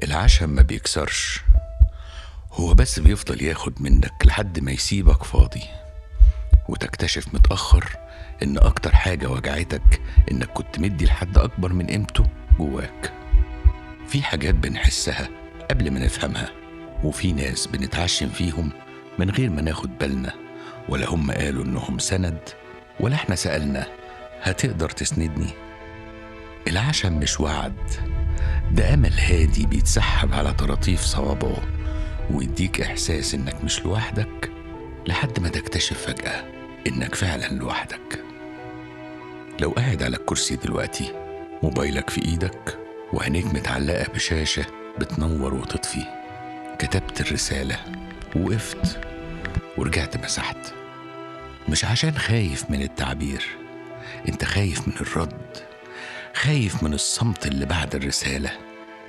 العشم ما بيكسرش، هو بس بيفضل ياخد منك لحد ما يسيبك فاضي، وتكتشف متأخر إن أكتر حاجة وجعتك إنك كنت مدي لحد أكبر من قيمته جواك. في حاجات بنحسها قبل ما نفهمها، وفي ناس بنتعشم فيهم من غير ما ناخد بالنا، ولا هم قالوا إنهم سند ولا إحنا سألنا هتقدر تسندني. العشم مش وعد، ده أمل هادي بيتسحب على طراطيف صوابعه ويديك إحساس إنك مش لوحدك، لحد ما تكتشف فجأة إنك فعلا لوحدك. لو قاعد على الكرسي دلوقتي، موبايلك في إيدك وعينيك متعلقة بشاشة بتنور وتطفي، كتبت الرسالة ووقفت ورجعت مسحت. مش عشان خايف من التعبير، انت خايف من الرد، خايف من الصمت اللي بعد الرسالة،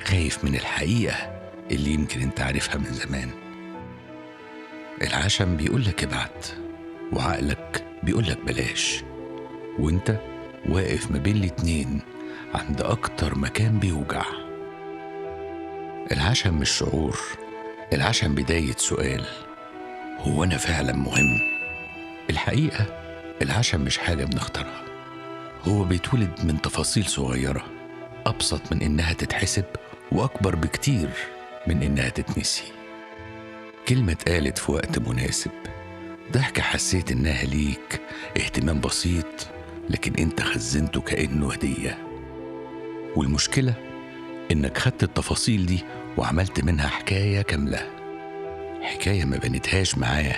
خايف من الحقيقة اللي يمكن انت عارفها من زمان. العشم بيقولك ابعت، وعقلك بيقولك بلاش، وانت واقف ما بين الاتنين عند أكتر مكان بيوجع. العشم مش شعور، العشم بداية سؤال: هو أنا فعلا مهم؟ الحقيقة العشم مش حاجة بنختارها، هو بيتولد من تفاصيل صغيرة أبسط من إنها تتحسب وأكبر بكتير من إنها تتنسي. كلمة اتقالت في وقت مناسب، ضحكة حسيت إنها ليك، اهتمام بسيط لكن أنت خزنته كأنه هدية. والمشكلة إنك خدت التفاصيل دي وعملت منها حكاية كاملة، حكاية ما بنتهاش معاه،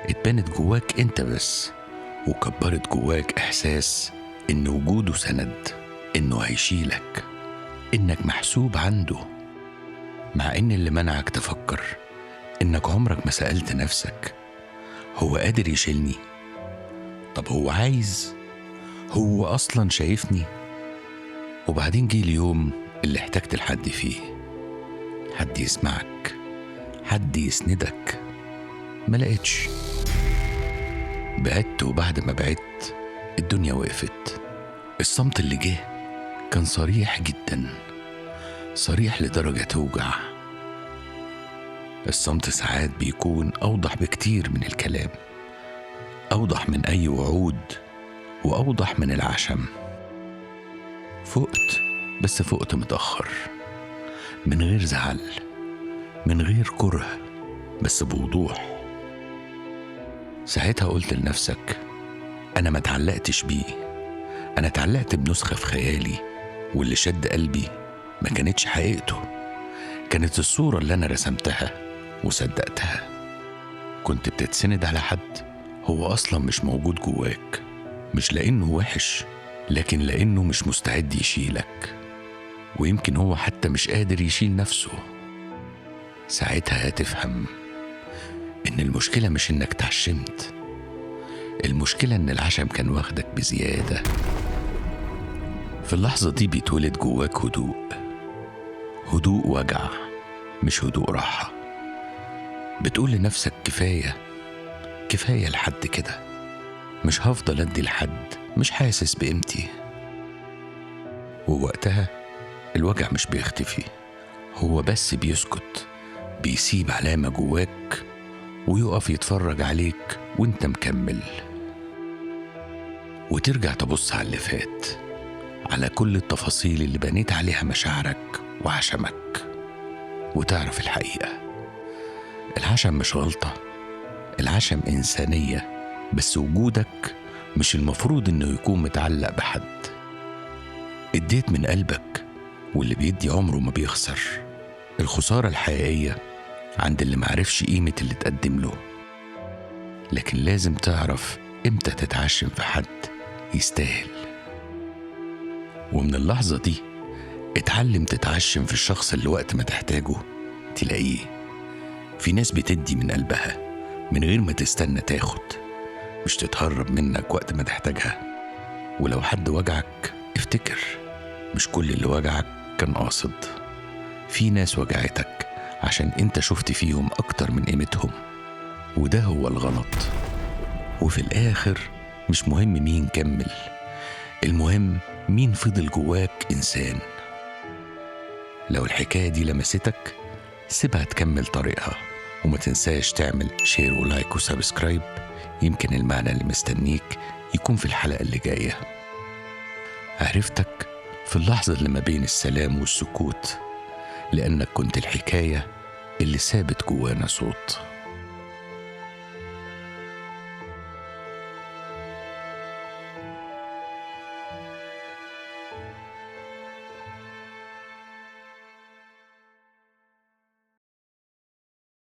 اتبنت جواك أنت بس، وكبرت جواك إحساس إن وجوده سند، إنه هيشيلك، إنك محسوب عنده. مع إن اللي منعك تفكر إنك عمرك ما سألت نفسك: هو قادر يشيلني؟ طب هو عايز؟ هو أصلا شايفني؟ وبعدين جه اليوم اللي احتجت لحد فيه، حد يسمعك، حد يسندك، ما لقيتش. بعدت، وبعد ما بعدت الدنيا وقفت. الصمت اللي جه كان صريح جدا، صريح لدرجة توجع. الصمت ساعات بيكون أوضح بكتير من الكلام، أوضح من أي وعود، وأوضح من العشم. فقت، بس فقت متأخر، من غير زعل، من غير كره، بس بوضوح. ساعتها قلت لنفسك: أنا ما تعلقتش بيه، أنا تعلقت بنسخة في خيالي، واللي شد قلبي ما كانتش حقيقته، كانت الصورة اللي أنا رسمتها وصدقتها. كنت بتتسند على حد هو أصلا مش موجود جواك، مش لأنه وحش، لكن لأنه مش مستعد يشيلك، ويمكن هو حتى مش قادر يشيل نفسه. ساعتها هتفهم إن المشكلة مش إنك تعشمت، المشكلة إن العشم كان واخدك بزيادة. في اللحظة دي بيتولد جواك هدوء، هدوء وجع، مش هدوء راحة. بتقول لنفسك كفاية، كفاية لحد كده، مش هفضل أدي لحد مش حاسس بقيمتي. ووقتها الوجع مش بيختفي، هو بس بيسكت، بيسيب علامة جواك ويقف يتفرج عليك وانت مكمل. وترجع تبص على اللي فات، على كل التفاصيل اللي بنيت عليها مشاعرك وعشمك، وتعرف الحقيقة. العشم مش غلطة، العشم إنسانية، بس وجودك مش المفروض إنه يكون متعلق بحد. اديت من قلبك، واللي بيدي عمره ما بيخسر. الخسارة الحقيقية عند اللي معرفش قيمة اللي تقدم له. لكن لازم تعرف إمتى تتعشم في حد يستاهل. ومن اللحظة دي اتعلم تتعشم في الشخص اللي وقت ما تحتاجه تلاقيه. في ناس بتدي من قلبها من غير ما تستنى تاخد، مش تتهرب منك وقت ما تحتاجها. ولو حد وجعك افتكر، مش كل اللي وجعك كان قاصد. في ناس وجعتك عشان انت شفت فيهم اكتر من قيمتهم، وده هو الغلط. وفي الاخر مش مهم مين كمل، المهم مين فضل جواك إنسان. لو الحكاية دي لمستك سيبها تكمل طريقها، وما تنساش تعمل share و like و subscribe. يمكن المعنى اللي مستنيك يكون في الحلقة اللي جاية. عرفتك في اللحظة اللي ما بين السلام والسكوت، لأنك كنت الحكاية اللي سابت جوانا صوت.